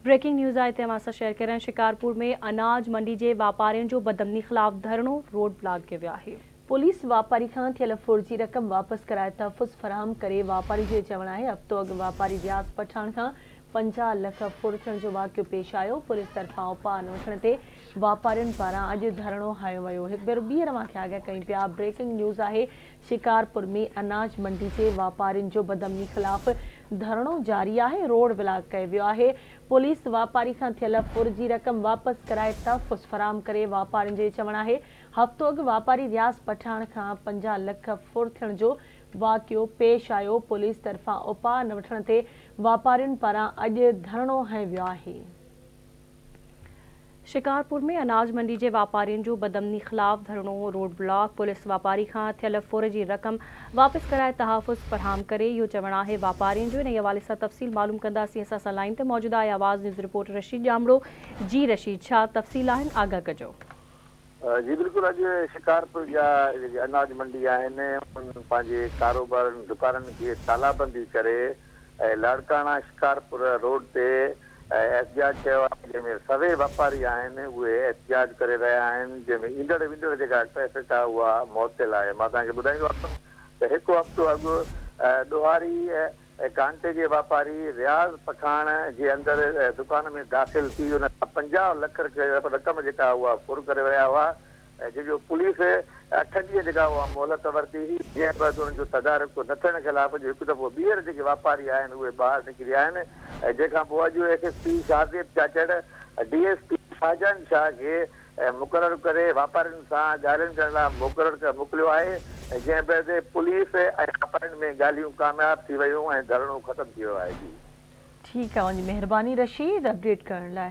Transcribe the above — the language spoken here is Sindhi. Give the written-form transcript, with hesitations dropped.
بريڪنگ نيوز آهي تي اوهان سان شيئر ڪريان شڪارپور ۾ اناج منڊي جي واپارين جو بدامني خلاف ڌرڻو روڊ بلاڪ ڪيو ويو آهي. پوليس واپاري کان ٿيل ڦر جي رقم واپس ڪرائي تحفظ فراهم ڪري، واپاري جو چوڻ آهي هفتو اڳ واپاري رياض پٺاڻ کان 50 لک ڦر ٿيڻ جو واقعو پيش آيو، پوليس طرفان اپاء نه وٺڻ تي واپارين پاران اڄ ڌرڻو هنيو ويو، هڪ ڀيرو ٻيهر اوهان کي آگاهه ڪيون پيا بريڪنگ نيوز آهي شڪارپور ۾ اناج منڊي جي واپارين جو بدامني خلاف ڌرڻو جاري آهي، روڊ بلاڪ ڪيو ويو آهي، پوليس واپاري کان ٿيل ڦر جي رقم واپس ڪرائي تحفظ فراهم ڪري، واپارين جو چوڻ آهي هفتو اڳ واپاري رياض پٺاڻ کان 50 لک ڦر ٿيڻ جو واقعو پيش آيو، پوليس طرفان اپاء نه وٺڻ تي واپارين پاران اڄ ڌرڻو هنيو ويو آهي. شڪارپور ۾ اناج منڊي جي واپارين جو بدامني خلاف ڌرڻو، روڊ بلاڪ، پوليس واپاري کان ٿيل ڦر جي رقم واپس ڪرائي تحفظ فراهم ڪري، اهو چوڻ آهي واپارين جو، انهي حوالي سان تفصيل معلوم ڪنداسين، اسان سان لائين تي موجود آهي آواز نيوز رپورٽر رشيد ڄامڙو، جي رشيد ڇا تفصيل آهن آگاهه ڪجو. جي بلڪل اڄ شڪارپور جا جيڪي اناج منڊي آهن انهن پنهنجي ڪاروبارن دڪانن کي تالابندي ڪري ۽ لاڙڪاڻا شڪارپور روڊ تي احتجاج ڪيو آهي جنهن ۾ سوين واپاري آهن اهي احتجاج ڪري رهيا آهن جنهن ۾ ايندڙ ويندڙ جيڪا ٽريفڪ آهي اها معطل آهي مان توهان کي ٻڌائيندو هلان ته هڪ هفتو اڳ ڏوهاري ڪانٽي جي واپاري رياض پٺاڻ جي اندر دڪان ۾ داخل ٿي ان کان 50 لک رقم جيڪا اها ڦر ڪري ويا هئا جنهن جو پوليس اٺ ڏينهن جيڪا اها مهلت ورتي هئي جنهن بعد انهن جو تدارڪ نه ٿيڻ خلاف اڄ هڪ دفعو ٻيهر جيڪي واپاري آهن اهي ٻاهر نڪري آيا آهن جنهن کان پوء اڄ S S P Shahzeb Chachar D S P Shahjahan Shah کي مقرر ڪري واپارين سان ڳالهين ڪرڻ لاء مقرر موڪليو آهي جنهن بعد پوليس ۽ واپارين ۾ ڳالهيون ڪامياب ٿي ويون ۽ ڌرڻو ختم ٿي ويو آهي جي. ٺيڪ آ اوهان جي مهرباني رشيد اپڊيٽ ڪرڻ لاء.